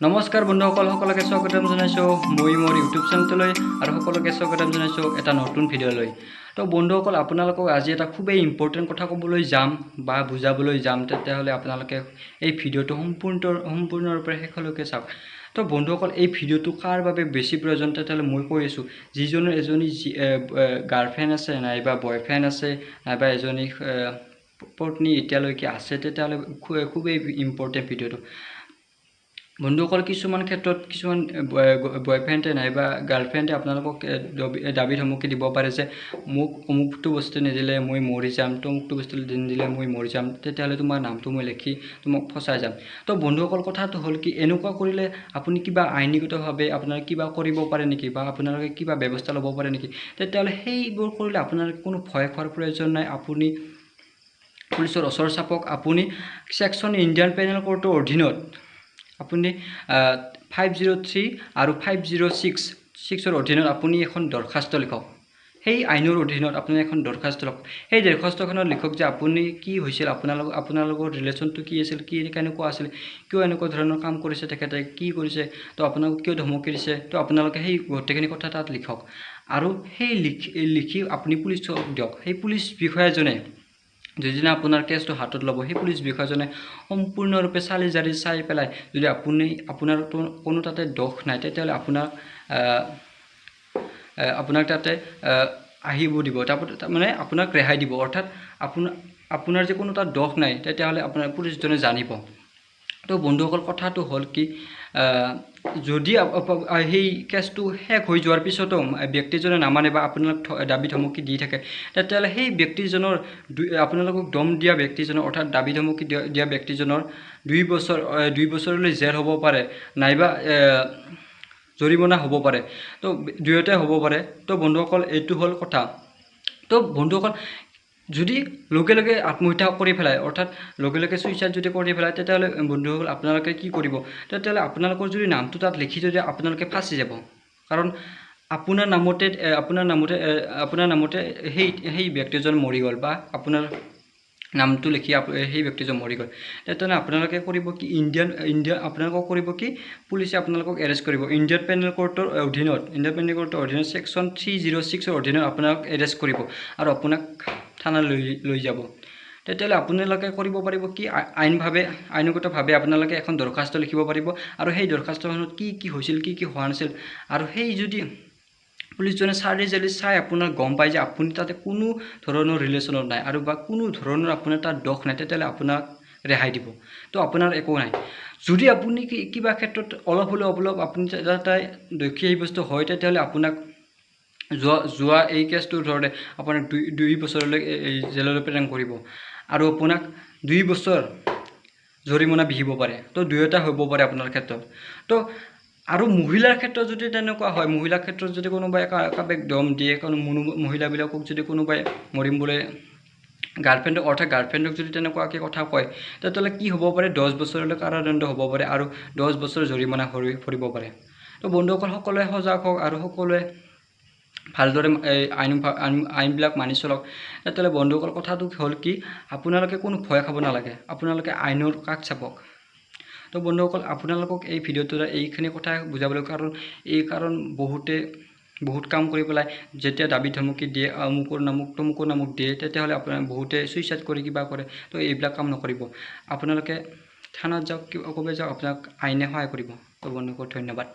নমস্কাৰ বন্ধুসকল, সকলোকে স্বাগতম জনাইছোঁ মই মোৰ ইউটিউব চেনেলটোলৈ আৰু সকলোকে স্বাগতম জনাইছোঁ এটা নতুন ভিডিঅ'লৈ। তো বন্ধুসকল, আপোনালোকক আজি এটা খুবেই ইম্পৰ্টেণ্ট কথা ক'বলৈ যাম বা বুজাবলৈ যাম। তেতিয়াহ'লে আপোনালোকে এই ভিডিঅ'টো সম্পূৰ্ণৰূপে শেষলৈকে চাওক। তো বন্ধুসকল, এই ভিডিঅ'টো কাৰ বাবে বেছি প্ৰয়োজন? তেতিয়াহ'লে মই কৈ আছোঁ, যিজনৰ এজনী গাৰ্লফ্ৰেণ্ড আছে নাইবা বয়ফ্ৰেণ্ড আছে নাইবা এজনী পত্নী এতিয়ালৈকে আছে, তেতিয়াহ'লে খুবেই ইম্পৰ্টেণ্ট ভিডিঅ'টো। বন্ধুসকল, কিছুমান ক্ষেত্ৰত কিছুমান বয়ফ্ৰেণ্ডে নাইবা গাৰ্লফ্ৰেণ্ডে আপোনালোকক দাবী ধমকি দিব পাৰে যে মোক অমুকটো বস্তু নিদিলে মই মৰি যাম, তমুকটো বস্তু নিদিলে মই মৰি যাম, তেতিয়াহ'লে তোমাৰ নামটো মই লিখি তোমাক ফচাই যাম। তো বন্ধুসকল, কথাটো হ'ল কি, এনেকুৱা কৰিলে আপুনি কিবা আইনীগতভাৱে আপোনাৰ কিবা কৰিব পাৰে নেকি বা আপোনালোকে কিবা ব্যৱস্থা ল'ব পাৰে নেকি? তেতিয়াহ'লে সেইবোৰ কৰিলে আপোনালোকে কোনো ভয় খোৱাৰ প্ৰয়োজন নাই। আপুনি পুলিচৰ ওচৰ চাপক। আপুনি ছেকশ্যন ইণ্ডিয়ান পেনেল কোডৰ অধীনত আপুনি 503 আৰু 506ৰ অধীনত আপুনি এখন দৰখাস্ত লিখক। সেই আইনৰ অধীনত আপুনি এখন দৰখাস্ত লিখক। সেই দৰখাস্তখনত লিখক যে আপুনি কি হৈছিল, আপোনালোকৰ ৰিলেশ্যনটো কি আছিল, কি কেনেকুৱা আছিল, কিয় এনেকুৱা ধৰণৰ কাম কৰিছে, তেখেতে কি কৰিছে, তো আপোনাক কিয় ধমকি দিছে। তো আপোনালোকে সেই গোটেইখিনি কথা তাত লিখক আৰু সেই লিখি আপুনি পুলিচক দিয়ক। সেই পুলিচ বিষয়াজনে যিদিনা আপোনাৰ কেছটো হাতত ল'ব, সেই পুলিচ বিষয়াজনে সম্পূৰ্ণৰূপে চালি জাৰি চাই পেলাই যদি আপোনাৰ কোনো তাতে দোষ নাই, তেতিয়াহ'লে আপোনাক তাতে আহিব দিব, মানে আপোনাক ৰেহাই দিব। অৰ্থাৎ আপোনাৰ যে কোনো তাত দোষ নাই, তেতিয়াহ'লে আপোনাৰ পুলিচজনে জানিব। তো বন্ধুসকল, কথাটো হ'ল কি, যদি সেই কেছটো শেষ হৈ যোৱাৰ পিছতো ব্যক্তিজনে নামানে বা আপোনাক দাবী ধমকি দি থাকে, তেতিয়াহ'লে সেই ব্যক্তিজনৰ আপোনালোকক দম দিয়া ব্যক্তিজনৰ, অৰ্থাৎ দাবী ধমকি দিয়া ব্যক্তিজনৰ 2 বছৰলৈ জেল হ'ব পাৰে নাইবা জৰিমনা হ'ব পাৰে। তো দুয়োটাই হ'ব পাৰে। তো বন্ধুসকল, এইটো হ'ল কথা। তো বন্ধুসকল, যদি লগে লগে আত্মহত্যা কৰি পেলায়, অৰ্থাৎ লগে লগে চুইচাইড যদি কৰি পেলায়, তেতিয়াহ'লে বন্ধুসকল আপোনালোকে কি কৰিব? তেতিয়াহ'লে আপোনালোকৰ যদি নামটো তাত লিখি যদি আপোনালোকে ফাঁচি যাব, কাৰণ আপোনাৰ নামতে সেই ব্যক্তিজন মৰি গ'ল বা আপোনাৰ নামটো লিখি সেই ব্যক্তিজন মৰি গ'ল। তেতিয়াহ'লে আপোনালোকে কৰিব কি? ইণ্ডিয়ান ইণ্ডিয়া আপোনালোকক কৰিব কি, পুলিচে আপোনালোকক এৰেষ্ট কৰিব। ইণ্ডিয়ান পেনেল কোৰ্টৰ অধীনত ছেকশ্যন 306ৰ অধীনত আপোনাক এৰেষ্ট কৰিব আৰু আপোনাক থানালৈ লৈ যাব। তেতিয়াহ'লে আপোনালোকে কৰিব পাৰিব কি, আইনগতভাৱে আপোনালোকে এখন দৰখাস্ত লিখিব পাৰিব আৰু সেই দৰখাস্তখনত কি কি হৈছিল, কি কি হোৱা নাছিল, আৰু সেই যদি পুলিচজনে চালি জালি চাই আপোনাৰ গম পায় যে আপুনি তাতে কোনো ধৰণৰ ৰিলেশ্যনত নাই আৰু বা কোনো ধৰণৰ আপোনাৰ তাত দোষ নাই, তেতিয়াহ'লে আপোনাক ৰেহাই দিব। তো আপোনাৰ একো নাই। যদি আপুনি কিবা ক্ষেত্ৰত অলপ হ'লেও অলপ আপুনি তাতে দোষী সাব্যস্ত হয়, তেতিয়াহ'লে আপোনাক যোৱা যোৱা এই কেছটোৰ ধৰণে আপোনাক 2 বছৰলৈ এই জেললৈ প্ৰেৰণ কৰিব আৰু আপোনাক 2 বছৰ জৰিমনা বিহিব পাৰে। তো দুয়োটা হ'ব পাৰে আপোনাৰ ক্ষেত্ৰত। তো আৰু মহিলাৰ ক্ষেত্ৰত যদি তেনেকুৱা হয়, মহিলাৰ ক্ষেত্ৰত যদি কোনোবাই কাৰোবাক দম দিয়ে, মহিলাবিলাকক যদি কোনোবাই মৰিম বোলে গাৰ্লফ্ৰেণ্ডক, অৰ্থাৎ গাৰ্লফ্ৰেণ্ডক যদি তেনেকুৱাকৈ কথা কয়, তেতিয়াহ'লে কি হ'ব পাৰে? 10 বছৰলৈ কাৰাদণ্ড হ'ব পাৰে আৰু 10 বছৰ জৰিমনা ভৰিব পাৰে। তো বন্ধুসকল, সকলোৱে সজাগ হওক আৰু সকলোৱে ভালদৰে এই আইনবিলাক মানি চলক। তেতিয়াহ'লে বন্ধুসকল, কথাটো হ'ল কি, আপোনালোকে কোনো ভয় খাব নালাগে, আপোনালোকে আইনৰ কাষ চাপক। তো বন্ধুসকল, আপোনালোকক এই ভিডিঅ'টোৰ এইখিনি কথা বুজাবলৈ কাৰণ বহুতে বহুত কাম কৰি পেলাই যেতিয়া দাবী ধমকি দিয়ে, অমুকৰ নামুক তমুকৰ নামুক দিয়ে, তেতিয়াহ'লে আপোনাৰ বহুতে চুইচাইড কৰি কিবা কৰে। তো এইবিলাক কাম নকৰিব। আপোনালোকে থানাত যাওক, ক'ৰবাত যাওক, আপোনাক আইনে সহায় কৰিব। তো বন্ধুসকল, ধন্যবাদ।